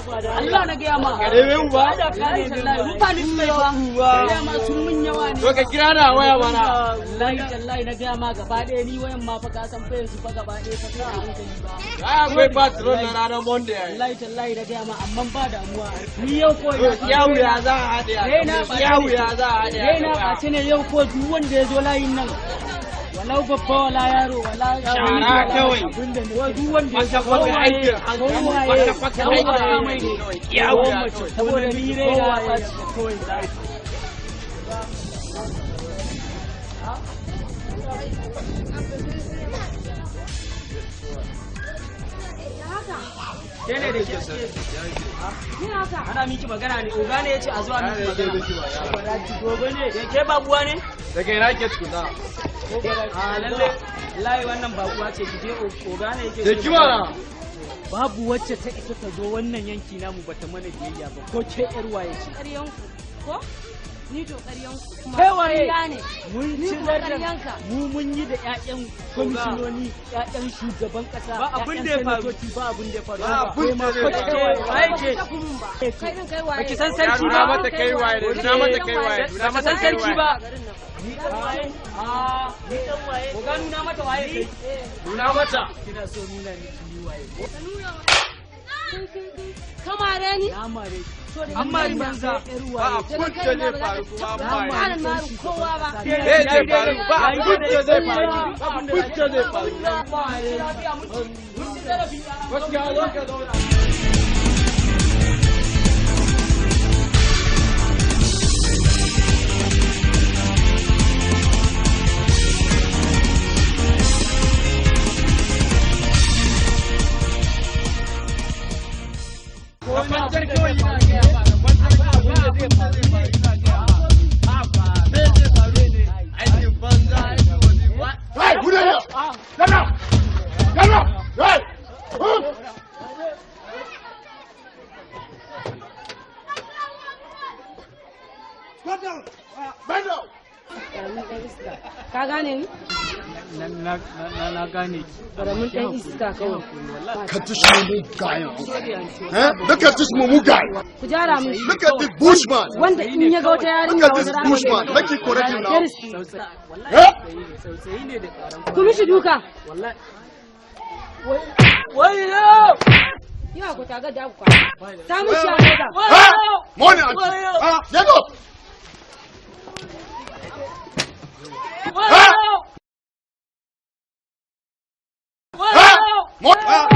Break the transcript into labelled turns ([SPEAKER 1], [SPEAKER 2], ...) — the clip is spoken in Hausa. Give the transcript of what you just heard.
[SPEAKER 1] Allah na gaya ma.
[SPEAKER 2] Ka neme mu ba?
[SPEAKER 1] Da ka ne tallahi mutane su kai ba. Gaya ma sun mun yawa ne.
[SPEAKER 2] To ka kira na waya mana.
[SPEAKER 1] Wallahi tallahi na gaya ma gaba ɗaya ni wayan ma fa ka san fa yanzu fa gaba ɗaya fa sai a hankali ba.
[SPEAKER 2] Ai akwai patrol na ranar Monday ai.
[SPEAKER 1] Wallahi tallahi na gaya ma amma ba damuwa. Ni yau ko
[SPEAKER 2] To
[SPEAKER 1] ina
[SPEAKER 2] iya wuya za a haɗe a
[SPEAKER 1] Raina
[SPEAKER 2] iya wuya za a haɗe a
[SPEAKER 1] Raina ɓace ne yau ko duk wanda ya zo layin nan. Walau babba wala yaro wala
[SPEAKER 2] Shara kawai.
[SPEAKER 1] Ko duk wanda ya zo
[SPEAKER 2] Kwata-kwata aikin hankali. Kwata-kwata aikin hankali kawai. Iya wuya kawai.
[SPEAKER 1] Saboda ni raina ya ɓaci kawai. Ke ne da ke Ana miki magana ne, oga ne ya ce a zuwa miki magana. Gobe ne, ke babuwa ne?
[SPEAKER 2] Daga ina ke tukuna?
[SPEAKER 1] A lalle, layi wannan babuwa ce, ki je oga ne yake.
[SPEAKER 2] Da kimara.
[SPEAKER 1] Babu wacce ta isa ta zo wannan yanki namu bata mana biyayya ba, ko ke yar waye ce.
[SPEAKER 3] Ƙaryanku ko? Ni to ƙaryanku kuma
[SPEAKER 1] Kai waye?
[SPEAKER 3] ƙarya ne.
[SPEAKER 1] Mun
[SPEAKER 3] Ni
[SPEAKER 1] ci
[SPEAKER 3] kuma
[SPEAKER 1] zarafin
[SPEAKER 3] ƙaryanka.
[SPEAKER 1] mu mun yi da ƴaƴan kwamishinoni, ƴaƴan shugaban ƙasa,
[SPEAKER 4] Ba abin
[SPEAKER 1] ƴaƴan
[SPEAKER 4] da ya faru.
[SPEAKER 1] sanatoci, ba abin da ya faru.
[SPEAKER 2] Ba abin da zai
[SPEAKER 1] Ko
[SPEAKER 2] faru.
[SPEAKER 1] ke waye ce?
[SPEAKER 3] Ba ku mun ba. Kai din kai waye?
[SPEAKER 4] Baki san sarki
[SPEAKER 2] Nuna
[SPEAKER 4] ba?
[SPEAKER 2] mata kai waye ne, nuna mata kai waye, nuna
[SPEAKER 4] Baka
[SPEAKER 2] mata
[SPEAKER 4] san
[SPEAKER 2] kai
[SPEAKER 4] sarki
[SPEAKER 2] waye.
[SPEAKER 4] ba?
[SPEAKER 3] Garin nan.
[SPEAKER 1] Ni dan waye? Ah, ni dan waye? Oga nuna mata waye kai.
[SPEAKER 2] Nuna mata.
[SPEAKER 1] Kina so nuna miki ni waye.
[SPEAKER 3] Ka nuna wa- Kai, kai, kai. Ka mare ni?
[SPEAKER 1] Na mare ki.
[SPEAKER 3] To da
[SPEAKER 4] An mari banza.
[SPEAKER 1] Yar
[SPEAKER 2] Ba
[SPEAKER 1] waye.
[SPEAKER 2] abin da zai faru kuma an mare.
[SPEAKER 3] Ba na mari kowa ba.
[SPEAKER 2] Zai zai faru ba abin da zai faru. Ba abin da zai faru. Gaskiya zo ka zauna. Ka kwantar kawai ina gaya ma, ka kwantar ba abin da zai faru ina gaya ma. Ba me zai faru ne? Aikin banza, aikin wani.
[SPEAKER 5] Hey, who there? Get up! Get up! Hey! Huh? Squat down! Bend down!
[SPEAKER 3] Ƙaramin ɗan iska. Ka gane ni?
[SPEAKER 1] Na gane ki.
[SPEAKER 3] Ƙaramin ɗan iska kawai.
[SPEAKER 5] Look at this mumu guy. Eh? Look at this mumu guy.
[SPEAKER 3] Ku gyara min shi.
[SPEAKER 5] Look at this bushman.
[SPEAKER 3] Wanda in ya ga wata yarinya
[SPEAKER 5] Look at this
[SPEAKER 3] wanda za a
[SPEAKER 5] bushman. Make it correct him now.
[SPEAKER 1] Wallahi
[SPEAKER 5] Eh?
[SPEAKER 1] tsautsayi ne da karan
[SPEAKER 3] Ku mishi duka.
[SPEAKER 1] Wallahi. Wayo!
[SPEAKER 3] Yawa ku tagar da ku kwana. Ta mishi a mota.
[SPEAKER 5] Huh? Morning, auntie. Ah, get up! Huh? Huh? Ah.